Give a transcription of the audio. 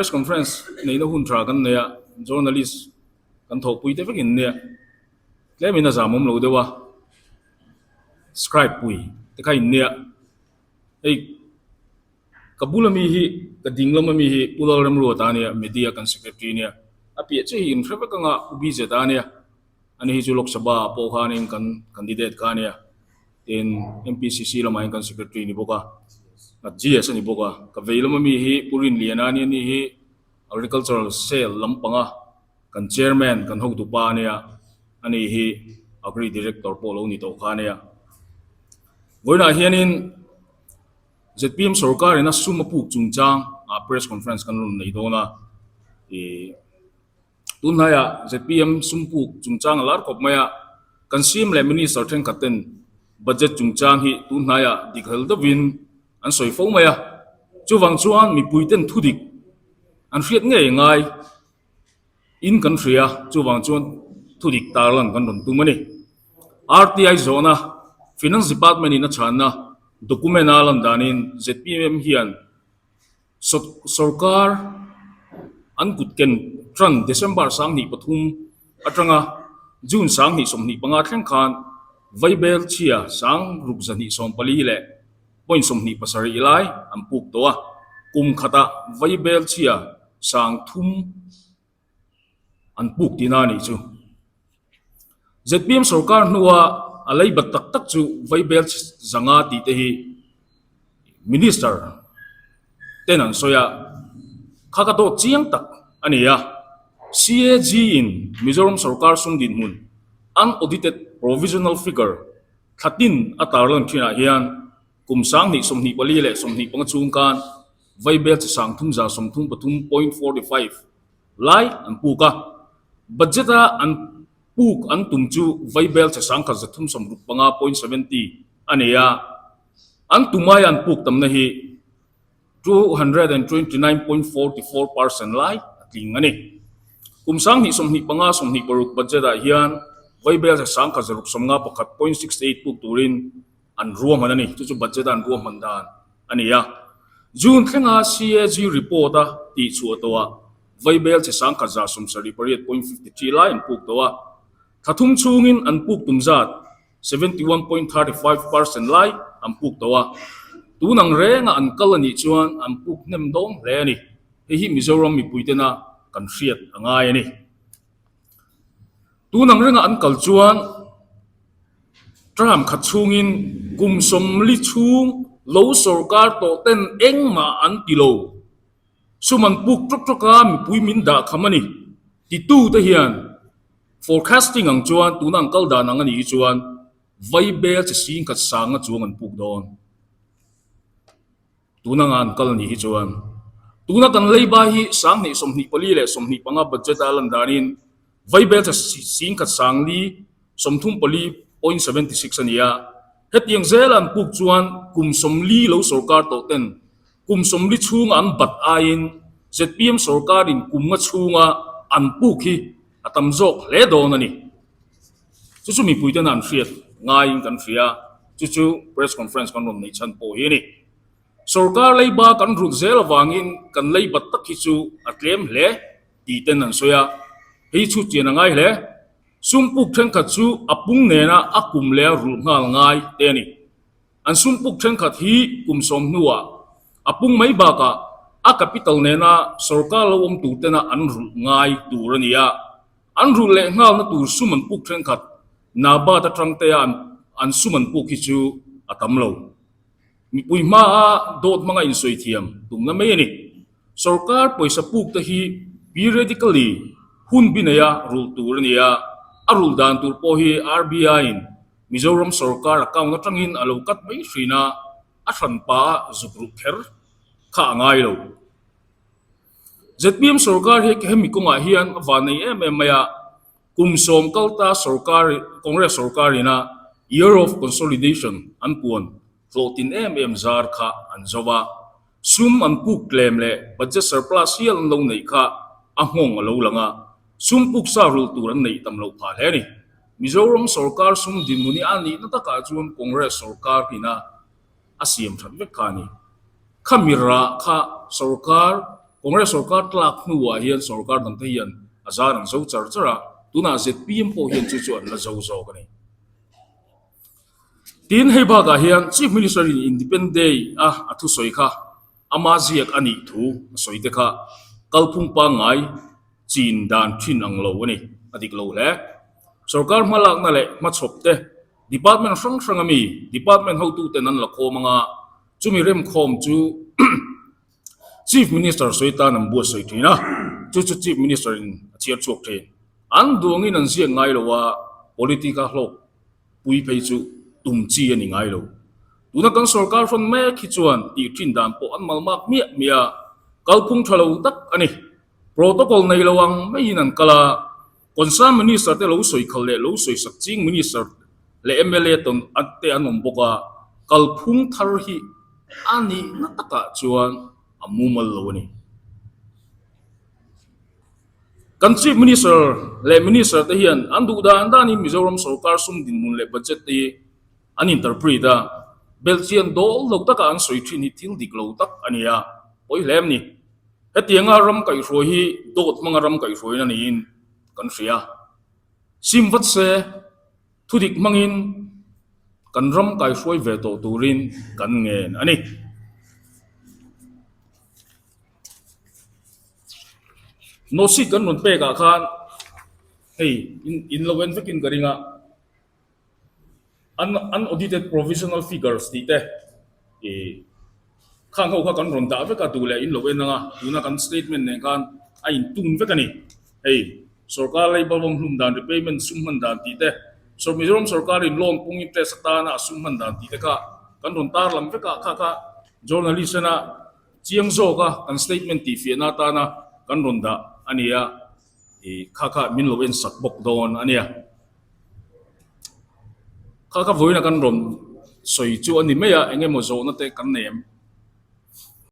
Press conference neihna hun tha kan nei a, journalist kan thawhpui te vekin nia tlemin a zam awm lo deuh a, scribe pui te kha in nia hei ka bula mi hi ka ding lama mi hi Pu Lalremruata ania media kan secretary ania a piah chiah hi in hre vek anga Pu Bizet a ania ani hi chu Lok Sabha ah pawh khanin kan candidate kha ania. Tin, MPCC lamah hian kan secretary ni bawk a, GS a ni bawk a, ka vei lama mi hi Pu Rinliana a nia, ni hi Agricultural Cell lampanga kan chairman kan hotupa a nia, ani hi Agri Director pawh lo ni tawh kha a nia. Vawiinah hianin zpm sorkarin a sum a puk chungchang ah press conference kan rawn nei dawn a, ih. Tunhnaiah zpm sumpuk chungchang a lar khawp mai a, kan CM leh Minister thenkhat ten budget chungchang hi tunhnaiah dik hel deuhin an sawi fo mai a, chuvang chuan mipui ten thudik an hriat ngei ngai in kan hria, chuvang chuan thudik tarlan kan rawn tum a ni. RTI zawhna Finance Department in a chhanna document a lan danin zpm hian Sawrkar an kut ken tan December 23 atanga June 2025 thleng khan Vaibel chhia 6224 leh point 27 lai an puk tawh a, kum khatah Vaibel chhia 3000 an puk tihna a nih chu. Zpm sorkar hnua a lei bat tak tak chu Vaibel zanga tih te hi Minister ten an sawi a, kha ka dawt chiang tak a ni a. CAG in Mizoram sorkar sum dinhmun unaudited provisional figure thlatin a tarlan thinah hian kum 2024 leh 25 chhung khan Vaibel chi 3333.45 lai an puk a, budget a an puk an tum chu Vaibel chi 1365.70 a ni a, an tum aia an puk tamna hi 229.44 percent lai a tling a ni. Kum 2025 26 budget ah hian Vaibel chi 1651.68 puk turin an ruahman a ni. Chu chu budget a an ruahman dan a ni a. June thlenga CAG report a tihchhuah tawhah Vaibel chi 1178.53 lai an puk tawh a. Thla thum chhungin an puk tum zat 71.35 percent lai an puk tawh a. Tun ang renga an kal a nih chuan an puk hnem dawn hle a ni. Hei hi Mizoram mipui tena kan hriat a ngai a ni. Tun ang renga an kal chuan Term khat chhungin kum 40 chhung lo sorkar tawh ten engmah an ti lo. Sum an puk tawk tawk a mipui min dah kham a ni. Titu te hian forecasting ang chuan tuna an kal dan ang a nih hi chuan Vaibel chi sing khat sanga chuang an puk dawn. Tuna nga an kal a nih hi chuan tuna kan leiba hi 2024 leh 25 budget a lan danin Vaibel chi sing khat sangli 34.76 a ni a. Hetiang zela an puk chuan kum 40 lo sorkar tawh ten kum 40 chhunga an bat aiin zpm sorkarin kum nga chhunga an puk hi a tam zawk hle dawn a ni. Chu chu mipui tena an hriat ngaiin kan hria, chu chu press conference kan rawn neih chhan pawh hi a ni. Sorkar leiba kan rulh zel avangin kan leibat tak hi chu a tlem hle tih ten an sawi a, hei chhut chian a ngai hle. Sum puk thenkhat chu a pung nena a kum leh a rulh nghal ngai te a ni. An sum puk thenkhat hi kum sawm hnuah a pung mai bakah a capital nena sorkar lo awm tur tena an rulh ngai tur a ni a. An rulh leh nghalna tur sum an puk thenkhat Nabat atang te a an sum an puk hi chu a tam lo. Mipui hmaa dawt hmanga insawi thiam tumna mai a ni. Sorkar pawisa puk te hi periodically hun bi neia rulh tur a ni a, a rulh dan tur pawh hi RBI in Mizoram sorkar account atangin a lo cut mai hrin a, a hranpa a zuk rulh kher kha a ngai lo. Zpm sorkar hi hemi kawngah hian a van nei em em mai a, kum sawm kalta sorkar Congress sorkar ina Year of Consolidation an puan hlawhtin em em zar kha an zo a, sum an puk tlem leh budget surplus hial an lo neih kha a nghawng a lo lang a, sum puk sa rulh tur an neih tam loh phah hle a ni. Mizoram sorkar sum dinhmun hi a nihna takah chuan Congress sorkar ina a siam that vek kha a ni. Kha mirah kha sorkar. Congress sorkar tlak hnuah hian sorkar dangte hian a zar an zo char char a, tunah zpm pawh hian chu chu an la zo zawk a ni. Tin, hei bakah hian Chief Minister in Independence Day a a thusawi kha ama ziak a nih thu a sawi te kha kalphung pangngai chin dan thin ang lo a ni, a dik lo hle. Sorkar hmalakna leh hmachhawp te Department hrang hrang ami Department hotuten an la khawm anga chumi remkhawm chu Chief Minister sawi tan an buatsaih thin a, chu chu Chief Minister in a chhiar chhuak thin. An duangin an ziak ngai lo a, politic a hlawk pui phei chu tum chi a ni ngai lo. Tuna kan sorkar hrawn mek hi chuan tih thin dan pawh an malmak miah miah a, kalphung tha lo tak a ni. Protocol nei lo ang maiin an kal a, Concern Minister te lo sawi khal leh lo sawi sak ching Minister leh mla tawn te an awm bawk a, kalphung thar hi a nihna takah chuan a mumal lo a ni. Kan Chief Minister leh Minister te hian an duh dan danin Mizoram sorkar sum dinhmun leh budget te hi an interpret a, belhchian dawl lo taka an sawi thin hi thil dik lo tak a ni a, pawi hle a ni. Hetianga ram kaihhruai hi dawt hmanga ram kaihhruaina niin kan hria. Sim vat se, thudik hmangin kan ram kaihhruai ve tawh turin kan ngen a ni. Note sheet kan rawn pekah khan hei in lo en vekin ka ring a. Unaudited provisional figures tih te ih khang ho kha kan rawn dah vek a duh leh in lo en ang a, tuna kan statement nen khan a in tun vek a ni. Hei sorkar labour vawm hlum dan repayment sum hman dan tih te, Mizoram sorkar in loan pung interest atana a sum hman dan tih te kha kan rawn tar lang vek a, kha kha journalist ena chiang zawk a kan statement tih fiahna atana kan rawn dah a ni a, ih kha kha min lo en sak bawk dawn a nia. Kha kha vawiin a kan rawn sawi chu a ni mai a, eng emaw zawhna te kan nei em?